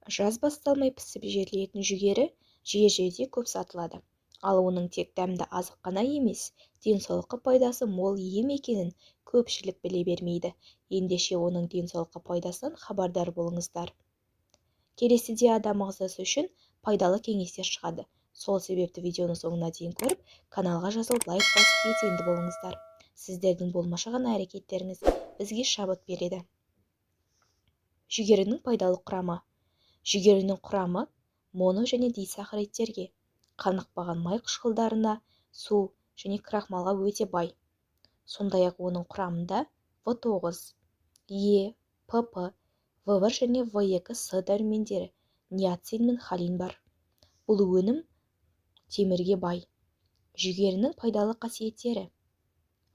Жаз басталмай пісіп жетілетін жүгері жер-жерде көп сатылады. Ал оның тек дәмді азық қана емес, денсаулыққа пайдасы мол ем екенін көпшілік біле бермейді. Ендеше оның денсаулыққа пайдасынан хабардар болыңыздар. Келесіде адам ағзасы үшін пайдалы кеңестер шығады. Сол себепті видеоны соңына дейін көріп, каналға жазылып, лайк басып белсенді болыңыздар. Сіздердің болмашы ғана әрекеттеріңіз бізге шабыт береді. Жүгерінің пайдалы құрамы. Жүгерінің құрамы моно және дисахаридтерге, қанықпаған май қышқылдарына, су және крахмалға өте бай. Сондай-ақ оның құрамында В9, Е, ПП, В1 және В2 С дәрумендері, ниацин мен холин бар. Бұл өнім темірге бай. Жүгерінің пайдалы қасиеттері.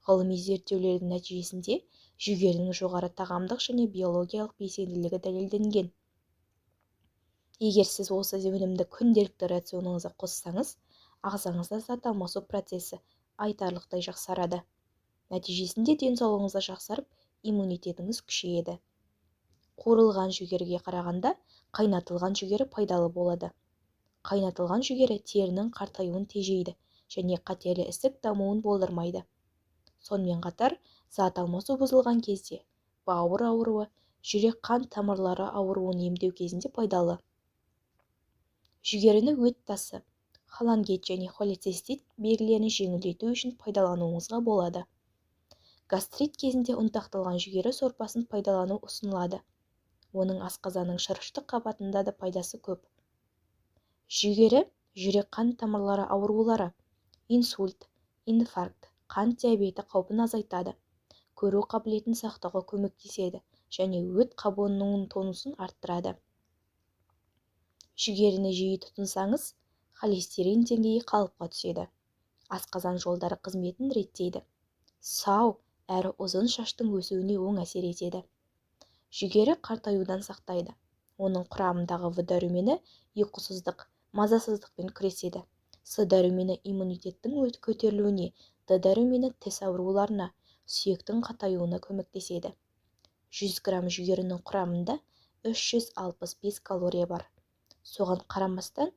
Ғылыми зерттеулердің нәтижесінде жүгерінің жоғары тағамдық және биологиялық белсенділігі дәлелденген. Егер сіз осы өнімді күнделікті рационыңызға қоссаңыз, ағзаңызда зат алмасу процесі айтарлықтай жақсарады. Нәтижесінде денсаулығыңыз жақсарып, иммунитетіңіз күшейеді. Қуырылған жүгеріге қарағанда қайнатылған жүгері пайдалы болады. Қайнатылған жүгері терінің қартаюын тежейді және қатерлі ісік дамуын болдырмайды. Сонымен қатар, зат алмасу бұзылған кезде бауыр ауруы, жүрек қан тамырлары ауруын емдеу кезінде пайдалы. Жүгеріні өт тасы, холангит және холецистит белгілерін жеңілдету үшін пайдалануыңызға болады. Гастрит кезінде ұнтақталған жүгері сорпасын пайдалану ұсынылады. Оның асқазанның шырышты қабатында да пайдасы көп. Жүгері жүрек қан тамырлары аурулары, инсульт, инфаркт, қант диабеті қаупін азайтады, көру қабілетін сақтауға көмектеседі және өт қабынуының тонусын арттырады. Жүгеріні жиі тұтынсаңыз, холестерин деңгейі қалыпқа түседі. Асқазан жолдары қызметін реттейді. Сау әрі ұзын шаштың өсуіне оң әсер етеді. Жүгері қартаюдан сақтайды. Оның құрамындағы В дәрумені ұйқысыздық, мазасыздықпен күреседі. С дәрумені иммунитеттің көтерілуіне, Д дәрумені тіс ауруларына, сүйектің қатаюына көмектеседі. 100 грамм жүгерінің құрамында 365 калория бар. Соған қарамастан,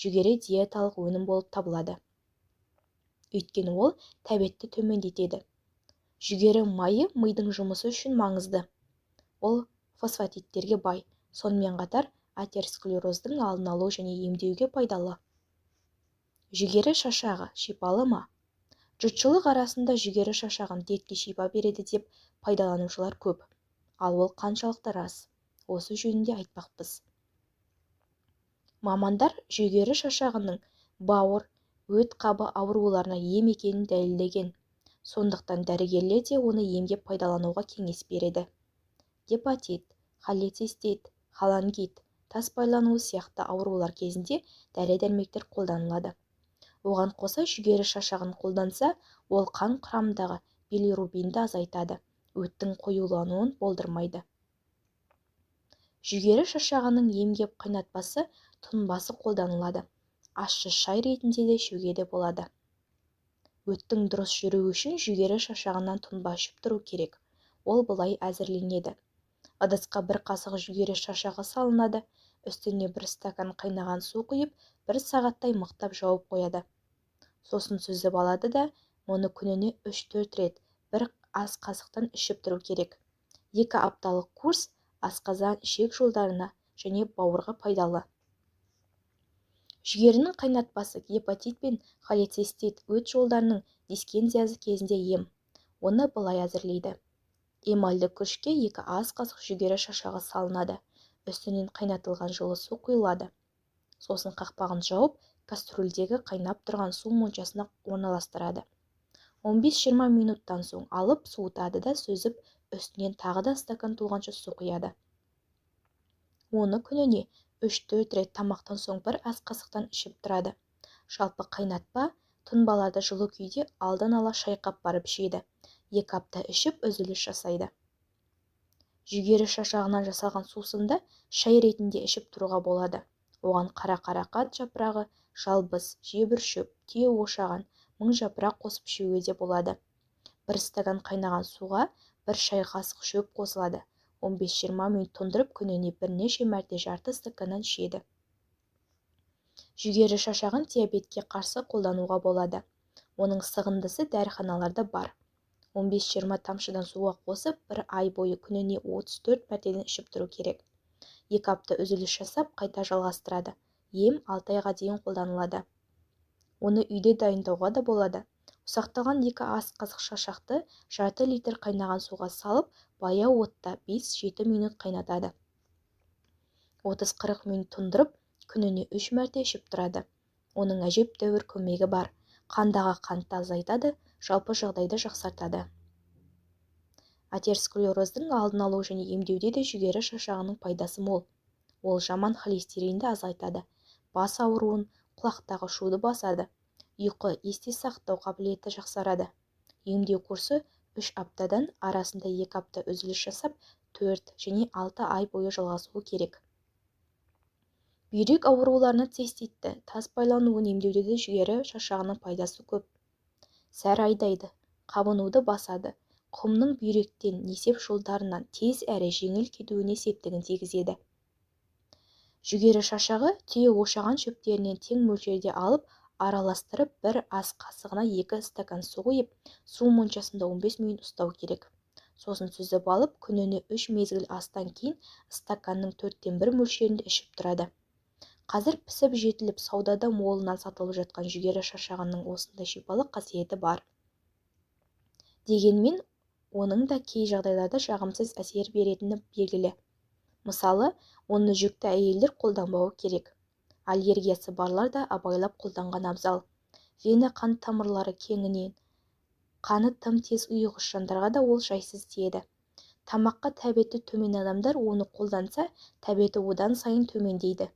жүгері диеталық өнім болып табылады. Өйткені ол тәбетті төмендетеді. Жүгері майы мидың жұмысы үшін маңызды. Ол фосфатидтерге бай, сонымен қатар атеросклероздың алдын алу және емдеуге пайдалы. Жүгері шашағы шипалы ма? Жұртшылық арасында жүгері шашағын дертке шипа береді деп пайдаланушылар көп. Ал ол қаншалықты рас? Осы жөнінде айтпақпыз. Мамандар жүгері шашағының бауыр, өт қабы ауруларына ем екенін дәлелдеген. Сондықтан дәрігерлер де оны емге пайдалануға кеңес береді. Гепатит, холецистит, холангит, тас байлануы сияқты аурулар кезінде дәрі-дәрмектер қолданылады. Оған қоса жүгері шашағын қолданса, ол қан құрамындағы билирубинді азайтады, өттің қоюлануын болдырмайды. Жүгері шашағының емге қайнатпасы, тұнбасы қолданылады. Ащы шай ретінде де ішуге де болады. Өттің дұрыс жүруі үшін жүгері шашағынан тұнба ішіп тұру керек. Ол былай әзірленеді. Ыдысқа бір қасық жүгері шашағы салынады, үстіне бір стакан қайнаған су құйып, бір сағаттай мықтап жауып қояды. Сосын сүзіп алады да, оны күніне 3-4 рет бір ас қасықтан ішіп тұру керек. 2 апталық курс асқазан, ішек жолдарына және бауырға пайдалы. Жүгерінің қайнатпасы гепатит пен холецистит, өт жолдарының дискинезиясы кезінде ем. Оны былай әзірлейді. Эмальді күрішке 2 ас қасық жүгері шашағы салынады. Үстінен қайнатылған жылы су құйылады. Сосын қақпағын жауып, кастрюльдегі қайнап тұрған су моншасына орналастырады. 15-20 минуттан соң алып, суытады да сүзіп, үстінен тағы да стакан толғанша су құяды. Оны күніне 3-4 рет тамақтан соң бір ас қасықтан ішіп тұрады. Жалпы қайнатпа тұнбаларды жылы күйде алдын ала шайқап барып ішеді. 2 апта ішіп үзіліс жасайды. Жүгері шашағынан жасалған сусынды шай ретінде ішіп тұруға болады. Оған қара қарақат жапырағы, жалбыз, жебір шөп, түйе ошаған, мың жапырақ қосып ішуге де болады. Бір стакан қайнаған суға бір шай қасық шөп қосылады. 15-20 минут тоңдырып, күніне бірнеше мәрте жарты стаканнан ішеді. Жүгері шашағын диабетке қарсы қолдануға болады. Оның сығындысы дәріханаларда бар. 15-20 тамшыдан суға қосып, бір ай бойы күніне 34 мәртеден ішіп тұру керек. 2 апта үзіліс жасап, қайта жалғастырады. Ем 6 айға дейін қолданылады. Оны үйде дайындауға да болады. Ұсақталған 2 ас қасық шашақты жарты литр қайнаған суға салып, баяу отта 5-7 минут қайнатады. 30-40 минут тоңдырып, күніне 3 мәрте ішіп тұрады. Оның әжептәуір көмегі бар. Қандағы қантты азайтады, жалпы жағдайды жақсартады. Атеросклероздың алдын алу және емдеуде де жүгері шашағының пайдасы мол. Ол жаман холестеринді азайтады, бас ауруын, құлақтағы шуды басады, ұйқы, есте сақтау қабілеті жақсарады. Емдеу курсы 3 аптадан, арасында 2 апта үзіліс жасап, 4 және 6 ай бойы жалғасуы керек. Бүйрек ауруларына, циститті, тас байлануын емдеуде де жүгері шашағының пайдасы көп. Сәр айдайды, қабынуды басады, құмның бүйректен, несеп жолдарынан тез әрі жеңіл кетуіне септігін тигізеді. Жүгері шашағы түйе ошаған шөптерінен тең мөлшерде алып, араластырып, бір ас қасығына 2 стакан су құйып, су моншасында 15 минут ұстау керек. Сосын сүзіп алып, күніне 3 мезгіл астан кейін стаканның 1/4 мөлшерінде ішіп тұрады. Қазір пісіп жетіліп саудада молынан сатылып жатқан жүгері шашағының осындай шипалы қасиеті бар. Дегенмен, оның да кей жағдайларда жағымсыз әсер беретіні белгілі. Мысалы, оны жүкті әйелдер қолданбауы керек. Аллергиясы барлар да абайлап қолданған абзал. Вена қан тамырлары кеңінен, қаны тым тез ұйығыш жандарға да ол жайсыз тиеді. Тамаққа тәбеті төмен адамдар оны қолданса, тәбеті одан сайын төмендейді.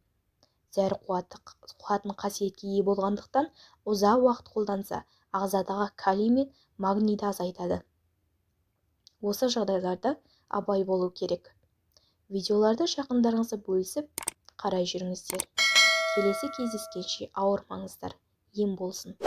Зәр қуатын қасиетке ие болғандықтан ұзақ уақыт қолданса, ағзадағы калий мен магнийді азайтады. Осы жағдайларда абай болу керек. Видеоларды жақындарыңызға бөлісіп, қарай жүріңіздер. Келесі кездескенше ауырмаңыздар, ем болсын.